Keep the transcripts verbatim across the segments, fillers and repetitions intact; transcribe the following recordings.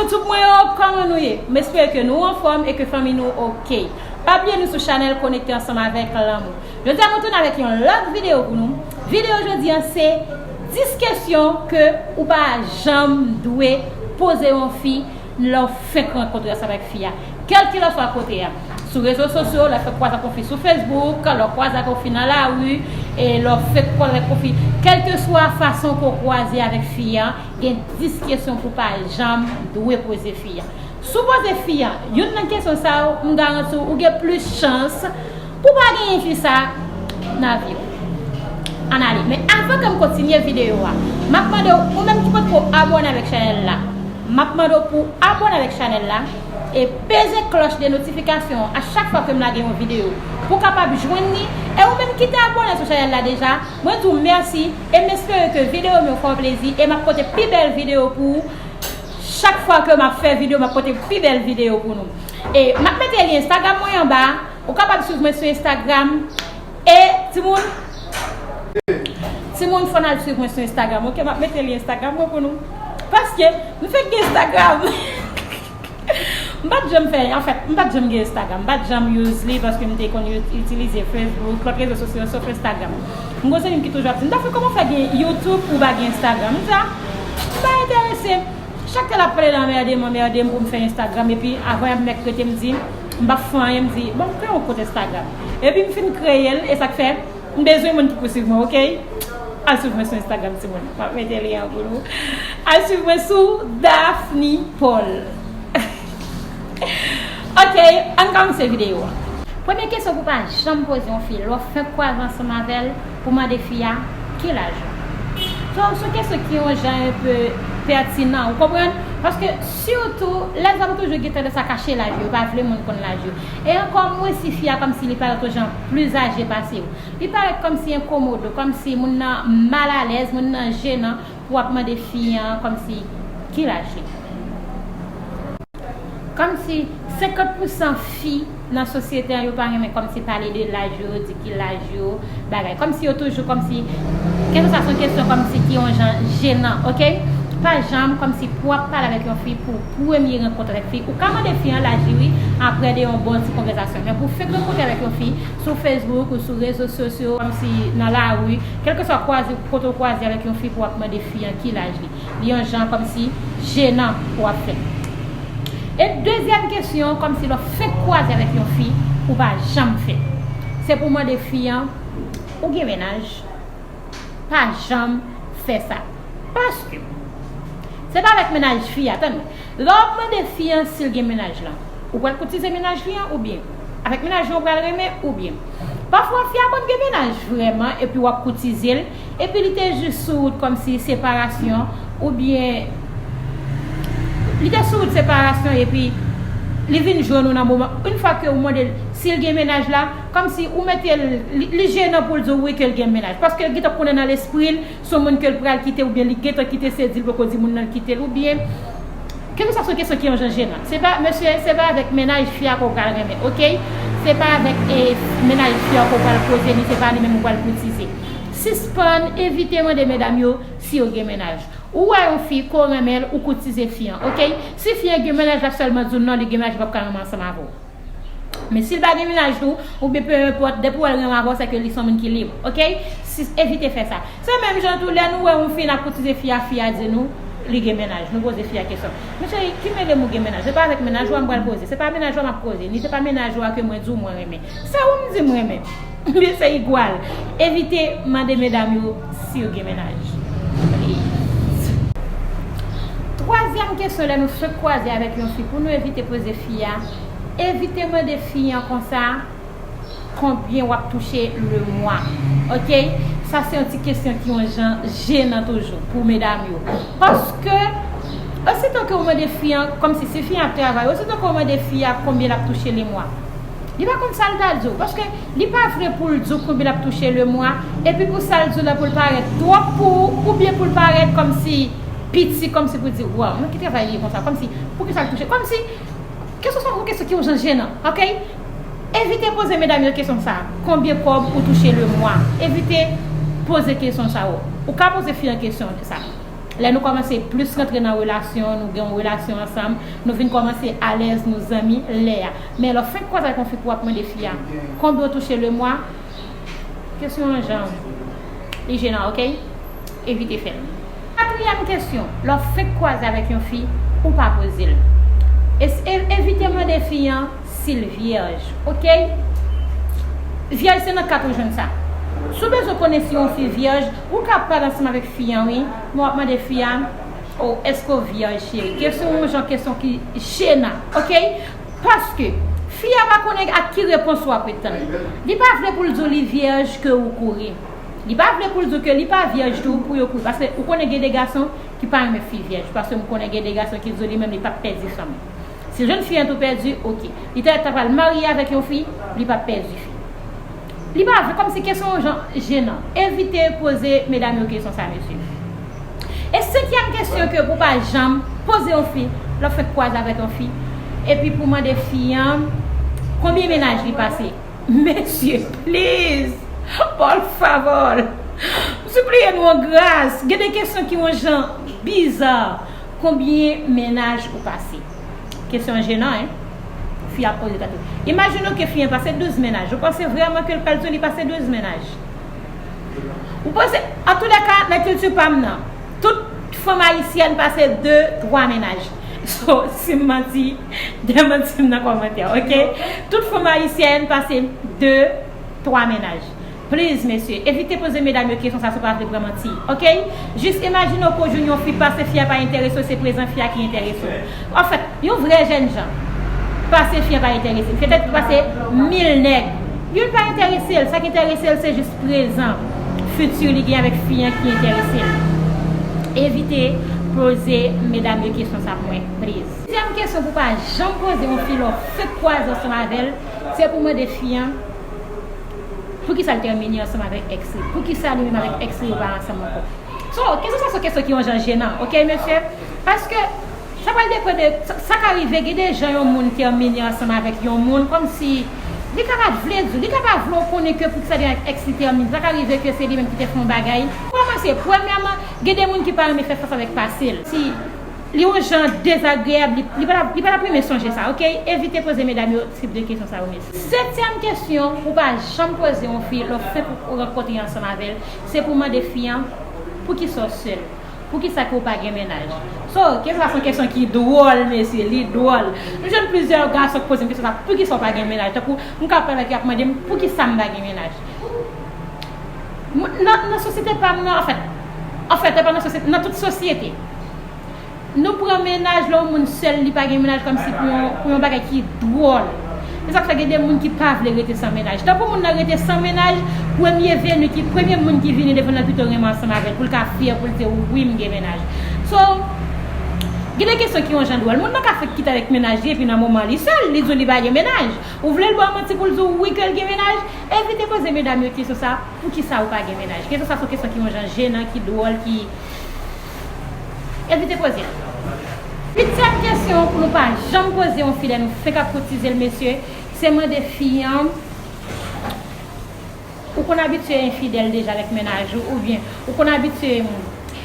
YouTube mwen yo, kòman nou ye? M espere ke nou anfòm e ke fanmi nou oke. Pa bliye nou sou chanèl Konekte Ansanm avèk Lanmou. Jodi a mwen tounen avèk yon lòt videyo pou nou. Videyo jodi a se dis kesyon ke ou pa janm dwe poze yon fi lè w fenk rankontre ansanm avèk fi a. Kèlkeswa kote a. Sou rezo sosyo, lè w fenk kwaze ak yon fi sou Facebook, lè w kwaze ak yon fi nan lari, e lè w fenk kwaze ak yon fi, kèlkeswa fason ke w kwaze avèk fi a, gen dis kesyon ke w pa janm dwe poze fi a. Si w poze fi a youn nan kesyon sa yo, m garanti w, ou gen plis chans pou w pa genyen fi sa nan vi w. Ann ale. Men avan ke m kontinye videyo a, m ap mande w, ou menm ki potko abòne avèk chanèl la, m ap mande w pou w abòne avèk chanèl la e peze klòch de notifikasyon an a chak fwa ke m lage yon videyo pou w kapab jwenn li. E ou menm ki te abòne sou chanèl la deja, mwen di w mèsi e m espere ke videyo m yo fè w plezi e m ap pote pi bèl videyo pou ou chak fwa ke m ap fè videyo, m ap pote pi bèl videyo pou nou. E m ap mete lyen Instagram mwen anba. Ou kapab swiv mwen sou Instagram. E timoun, timoun, fò n al swiv mwen sou Instagram, oke? M ap mete lyen Instagram mwen pou nou. Paske m fèk gen Instagram. M pa t janm fè, anfèt, m pa t janm gen Instagram. M pa t janm use li paske m te konn yo- itilize Facebook, lòt rezo sosyo, sof Instagram. M gon zanmi m ki toujou ap di m, "Dafne, kòman w fè gen YouTube ou pa gen Instagram?" M di, "A, m pa enterese." Chak tan l ap pale l anmède m, anmède m pou m fè Instagram, epi avan y ap mèk rete m di, m p ap fè anyen, m di, "Bon, m kreye yon kont Instagram." Epi m fin kreye l, e sa k fè, m bezwen moun ki pou swiv mwen, oke? Al swiv mwen sou Instagram, timoun. M ap mete lyen an pou nou. Al swiv mwen sou Daphne Paul. Oke, ann kòmanse videyo a. Premye kesyon pou w pa janm poze yon fi lè w fenk kwaze ansanm avè l, pou w mande fi a ki laj ou. So, se yon kesyon ki yon jan enpe pètinan, ou konprann? Paske sitou, lèzòm toujou gen tandans a kache laj yo, yo pa vle moun konn laj yo. E ankò mwens si fi a kòmsi li parèt yon jan plis aje pase w. Li parèt kòmsi enkomode w, kòmsi moun nan malalèz, moun nan jenan pou w ap mande fi an kòmsi ki laj li. Kòmsi senkant pousan fi nan sosyete an, yo pa renmen kòmsi pale de laj yo, di ki laj yo, bagay. Kòmsi yo toujou kòmsi, kesyon sa se yon kesyon kòmsi ki yon jan jenan, oke? Pa janm kòmsi pou w ap pale avèk yon fi, pou premye rankont avèk fi, ou ka mande fi an laj li, wi, apre de yon bon ti konvèsasyon. Men pou fenk rankontre avèk yon fi sou Facebook ou sou rezo sosyo, kòmsi nan lari, kèlkeswa kwaze, kote w kwaze avèk yon fi pou w ap mande fi an ki laj li. Li yon jan kòmsi jenan pou w ap fè. E dezyèm kesyon, kòmsi lè w fenk kwaze avèk yon fi, ou pa janm fè. Se pou w mande fi an, ou gen mennaj? Pa janm fè sa. Paske, se pa avèk mennaj fi a, tann. Lè w ap mande fi an si l gen mennaj lan, ou pral koutize mennaj li an oubyen? Avèk mennaj lan ou pral renmen oubyen? Pafwa, fi a konn gen mennaj vrèman, epi w ap koutize l, epi li te jis sou wout kòmsi separasyon, oubyen li te sou wout separasyon, epi li vin jwenn ou nan moman, yon fwa ke ou mande l si l gen mennaj la, kòmsi ou mete l, li, li jenan pou l di w wi ke l gen mennaj, paske l gentan konnen nan lespri l, se yon moun ke l pral kite, oubyen li gentan kite, se di l poko di moun nan l kite l, oubyen kèlkeswa se yon kesyon ki yon jan jenan. Se pa, mesye, se pa avèk mennaj fi a ke w pral renmen, oke? Se pa avèk, e, mennaj fi a ke w pral koze, ni se pa li menm ou pral koutize. Sispann evite mande medam yo si yo gen mennaj. Ou wè yon fi ke w renmen l, ou koutize fi an, oke? Si fi an gen mennaj, l ap sèlman di w non, li gen mennaj, li p ap ka renmen ansanm avè w. Men si l pa gen mennaj tou, oubyen pe enpòt, depi w wè l renmen avè w, se ke li se yon moun ki lib, oke? Si, evite fè sa. Se menm jan tou, lè nou wè yon fi, n ap koutize fi a, fi a di nou li gen mennaj. Nou poze fi a kesyon. Men cheri, ki mele m ou gen mennaj? Se pa avèk mennaj ou a m pral koze. Se pa mennaj ou a m ap koze. Ni se pa mennaj ou a ke mwen di w mwen renmen. Se ou m di m renmen. Men se igwal. Evite mande medam yo si yo gen mennaj. Please. Twazyèm kesyon, lè nou fenk kwaze avèk yon fi, pou nou evite poze fi a, evite mande fi an konsa, konbyen w ap touche le mwa. Oke? Sa se yon ti kesyon ki yon jan jenan toujou pou medam yo. Paske, osito ke w mande fi an, kòmsi si fi an ap travay, osito ke w mande fi a konbyen l ap touche le mwa, li pa konn sa l ta di w. Paske li pa vle pou l di w konbyen l ap touche le mwa, epi pou sa l di w la pou l parèt twòp pou ou, oubyen pou l parèt kòmsi piti, kòmsi pou di, waw, men ki travay li ye konsa, kòmsi, poukisa l touche, kòmsi, kesyon sa se yon kesyon ki yon jan jenan, oke? Evite poze medam yo kesyon sa, konbyen kòb ou touche le mwa? Evite poze kesyon sa yo. Ou ka poze fi an kesyon sa. Lè nou kòmanse plis rantre nan relasyon, nou gen yon relasyon ansanm, nou vin kòmanse alèz, nou zanmi, lè a. Men lè w fenk kwaze ak yon fi pou w ap mande fi a, combien w touche le mwa? Kesyon an jan li jenan, oke? Evite fè l. Katriyèm kesyon, lè w fenk kwaze avèk yon fi, ou pa poze l. Es-, e-, evite mande fi an si l vyèj, oke? Vyèj se nan kat ou jwenn sa. Si w bezwen konnen si yon fi vyèj, ou ka pale ansanm avèk fi an, wi, men w ap mande fi a, o, èske w vyèj, cheri? Kesyon yon jan kesyon ki jenan, oke? Paske fi a pa konnen ak ki repons w ap ret tann. Li pa vle pou l di w li vyèj ke ou kouri. Li pa vle pou l di w ke li pa vyèj tou pou yo kouri. Paske ou konnen gen de gason ki pa renmen fi vyèj. Paske m konnen gen de gason ki di w li menm li p ap pèdi fanm. Si l jwenn fi an tou pèdi, oke. Li ta, ta pral marye avèk yon fi, li p ap pèdi fi. Li pa vle, kòmsi kesyon yon jan jenan. Evite poze medam yo kesyon sa, mesye. E senkyèm kesyon ke pou pa janm poze yon fi, lè w fenk kwaze avèk yon fi, epi pou mande fi an konbyen mennaj li pase. Mesye, please, por favor, m sipliye nou an gras, gen de kesyon ki yon jan biza. Konbyen mennaj ou pase? Kesyon jenan, en? Fi a poze tèt ou. Imajine w ke fi an pase douz mennaj. Ou panse vrèman ke l pral di w li pase douz mennaj? Ou panse, antoulèka, nan kilti pa m nan, tout fanm ayisyèn pase de, twa mennaj. So, si m manti, demanti m nan kòmantè, oke? Tout fanm ayisyèn pase de, twa mennaj. Please, mesye, evite poze medam yo kesyon sa si w pa vle pran manti, oke? Jis imajine w ke w jwenn yon fi pase fi a pa enterese w, se prezan fi a ki enterese w. Anfèt, yon vrè jèn jan pase fi a pa enterese l. Petèt li pase mil nèg. Youn pa enterese l, sa k enterese l se jis prezan, fiti li gen avèk fi an ki enterese l. Evite poze medam yo kesyon sa pou mwen, please. Dezyèm kesyon pou pa janm poze yon fi lè w fenk kwaze ansanm avè l, se pou mande fi an poukisa l tèmine ansanm avèk èks li? Poukisa li menm avèk èks li yo pa ansanm ankò? So, kesyon sa se kesyon ki yon jan jenan, oke, mesye? Paske sa pral depann de, sa, sa ka rive, gen de jan yon moun tèmine ansanm avèk yon moun, kòmsi li ka pa t vle di w, li ka pa vle w konnen ke poukisa li avèk èks li tèmine. Sa ka rive ke se li menm ki te fè yon bagay. Kòmanse, premyèman, gen de moun ki pa renmen fè fas avèk pase l. Si li yon jan dezagreyab, li, li pa t ap, li pa t ap renmen sonje sa, oke? Evite poze medam yo tip de kesyon sa yo, mesye. Setyèm kesyon, ou pa janm poze yon fi, lè w fenk ou rankontre ansanm avè l, se pou mande fi an, poukisa w sèl? Poukisa ke w pa gen mennaj? So, kesyon sa se yon kesyon ki dwòl, mesye, li dwòl. M jwenn plizyè gason k poze m kesyon sa, poukisa w pa gen mennaj? Tankou, m ka pale avèk yo, y ap mande m, poukisa m pa gen mennaj? M, nan, nan sosyete pa m nan, anfèt, anfèt, e pa nan sosyete, nan tout sosyete. Nou pran mennaj lè yon moun sèl, li pa gen mennaj kòmsi pou yon, pou yon bagay ki dwòl. Se sa k fè gen de moun ki pa vle rete san mennaj. Tankou moun nan rete san mennaj, premye veni ki, premye moun ki vini devan l pito renmen ansanm avè l, pou l ka fyè, pou l di, wi, m gen mennaj. So, gen de kesyon ki yon jan dwòl. Moun nan ka fèk kite avèk mennaj li, epi nan moman li sèl, li di w li pa gen mennaj. Ou vle l ba w manti pou l di w wi ke l gen mennaj? Evite poze medam yo kesyon sa, poukisa ou pa gen mennaj? Kesyon sa se yon kesyon ki yon jan jenan, ki dwòl, ki, evite poze l. Uityèm kesyon pou nou pa janm poze yon fi lè nou fenk ap koutize l, mesye, se mande fi an, ou konn abitye enfidèl deja avèk mennaj ou, oubyen ou konn abitye,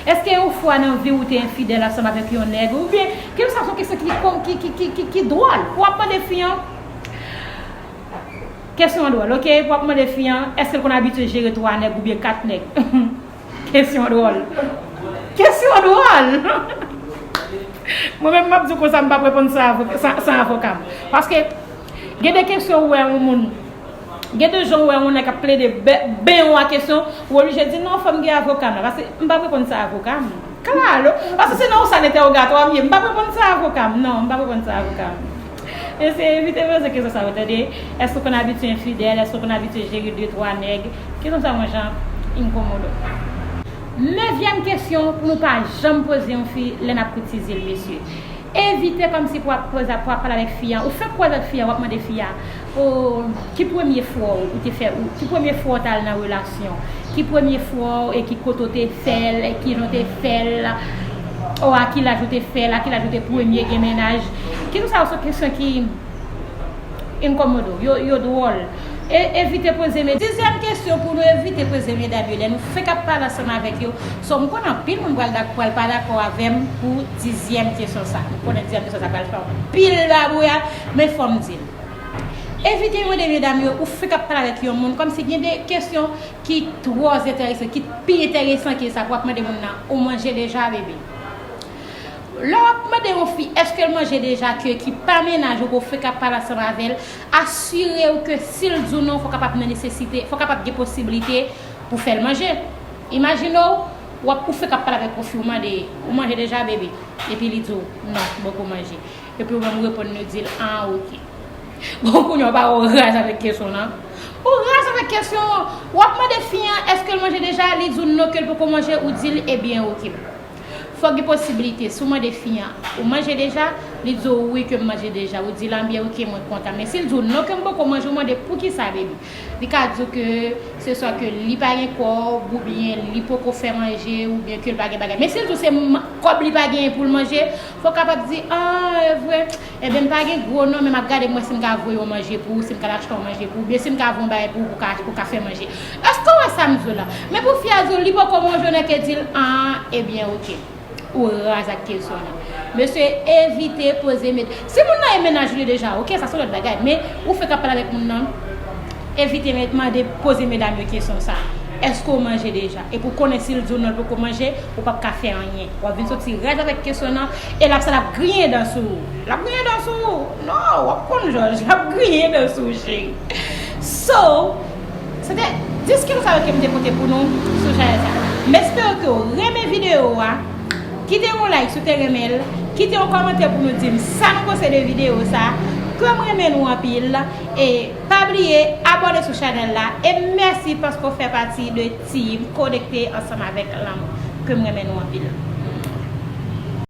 èske yon fwa nan vi w ou te enfidèl ansanm avèk yon nèg, oubyen, kesyon sa se yon kesyon ki, ki, ki, ki, ki, ki dwòl. Ou ap mande fi an, kesyon an dwòl, oke? Pou w ap mande fi an, èske l konn abitye jere twa nèg oubyen kat nèg? Kesyon dwòl. Kesyon dwòl! Mwen menm, m ap di w konsa, m p ap reponn san avoka, san, san avoka m. Paske, gen de kesyon ou wè yon moun, gen de jan ou wè yon nèg ap plede be-, benyen w a kesyon, ou oblije di, non, fò m gen avoka m la, paske m p ap reponn san avoka m. Klalo, paske se nan yon sal entèwogatwa m ye, m p ap reponn san avoka m, non, m p ap reponn san avoka m. Mesye, evite poze kesyon sa yo, tande. Èske w konn abitye enfidèl? Èske w konn abitye jere de, twa nèg? Kesyon sa yon jan enkomodo. Nevyèm kesyon, pou nou pa janm poze yon fi lè n ap koutize l, mesye. Evite kòmsi pou w ap poze, pou w ap pale avèk fi a. Ou fenk kwaze ak fi a, w ap mande fi a, o, ki premye fwa w te fè, ou, ki premye fwa w t al nan relasyon? Ki premye fwa w, e ki kote w te fè l, e ki jan w te fè l? O, a ki laj ou te fè l, a ki laj ou te premye gen mennaj? Kesyon sa yo se kesyon ki enkomodo, yo, yo dwòl. E evite poze medam. Dizyèm kesyon pou nou evite poze medam yo lè nou fenk ap pale ansanm avèk yo. So, m konnen anpil moun pral dak-, pral pa dakò avè m pou dizyèm kesyon sa. M konnen dizyèm kesyon sa pral fè anpil babouya, men fò m di l. Evite mande medam yo, ou fenk ap pale avèk yon moun, kòmsi gen de kesyon ki twò enteresan, ki pi enteresan ke sa pou w ap mande moun nan, ou manje deja, bebe? Lè w ap mande yon fi èske l manje deja, ke ki pa mennaj ou, ke w fenk ap pale ansanm avè l, asire w ke si l di w non, fò kapab nan nesesite, fò kapab gen posiblite pou fè l manje. Imajine w, w ap, ou fenk ap pale avèk yon fi, ou mande, ou manje deja, bebe? Epi li di w non, m poko manje. Epi ou menm ou reponn li, di l, ah, ok. Bon, kounye a w pa wè w raz avèk kesyon nan? Ou raz avèk kesyon an. W ap mande fi an èske l manje deja, li di w non, ke l poko manje, ou di l, ebyen, ok. Fòk gen posiblite, si w mande fi an, ou manje deja, li di w wi, ke m manje deja, ou di l, ah, byen, ok, mwen kontan. Men si l di w non, ke m poko manje, ou mande poukisa, baby? Li ka di w ke se swa ke li pa gen kòb, oubyen li poko fè manje, oubyen ke l pa gen bagay. Men si l di w se m-, kòb li pa genyen pou l manje, fò w kapab di, ah, e vre, ebyen, m pa gen gwo non, men m ap gade m wè si m ka voye yon manje pou ou, si m ka achte yon manje pou ou, oubyen si m ka voye yon bagay pou ou, pou w ka, pou w ka fè manje. Èske w wè sa m di w la? Men pou fi a di w li poko manje, w nèk ke di l, ah, ebyen, ok. Ou raz ak kesyon nan. Mesye, evite poze medam. Si moun nan e mennaj li deja, ok, sa se lòt bagay. Men ou fenk ap pale avèk moun nan, evite met-, mande, poze medam yo kesyon sa. Èske w manje deja? Epi w konnen si l di w non, l poko manje, ou p ap ka fè anyen. W ap vin soti raz avèk kesyon nan, e l ap sa l ap griyen dan sou ou. L ap griyen dan sou ou. Non, w ap konn jòj, l ap griyen dan sou ou, cheri. So, se te dis kesyon sa yo ke m te pote pou nou sou chanèl sa. M espere ke w renmen videyo a. Kite yon like si w te renmen l. Kite yon kòmantè pou nou di m sa nou panse de videyo sa. Ke m renmen nou anpil. E pa bliye abòne sou chanèl la. E mèsi paske w fè pati de team Konekte Ansanm Avèk Lanmou. Ke m renmen nou anpil.